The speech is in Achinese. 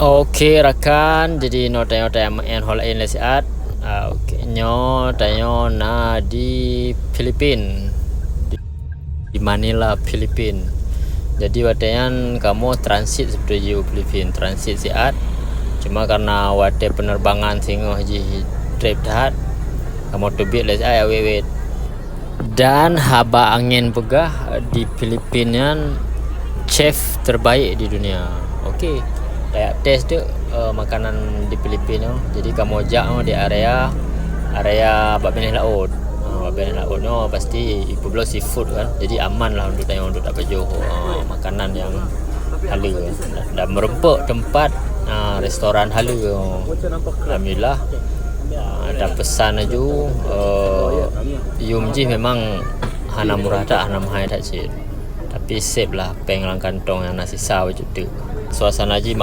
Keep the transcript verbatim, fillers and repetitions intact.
Oke rakan, jadi nyoe tanyoe tameu'en ho laén lé siat. Ah, oke, nyoe tanyoe na di Filipin, di, di Manila, Filipin. Jadi watée nyan kamoe transit sibeutôi jih u Filipin, transit siat. Cuma karena watée penerbangan singoh jih treb that, kamoe teubiet lé siat awet-awet. Dan haba angén peugah, di Filipin nyan chef terbaik di dunia. Oke. Tajak tes tu, eh, makanan di Filipin tu. Jadi kamoe jak tu di area, area bak binéh laôt. Ha, bak binéh laôt nyoe pasti ipeubloe seafood kan. Jadi aman lah untuk tanyoe untuk tapajoh, ha, makanan nyang haleue. Dan meureumpok teumpat, ha, restoran haleue. Alhamdulillah. Ha, tapeusan laju, eh, yum jih memang hana murah that, hana mahai that cit. Tapi seb lah péng lam kantong nyang na sisa bacut teuk. Suasana jih mang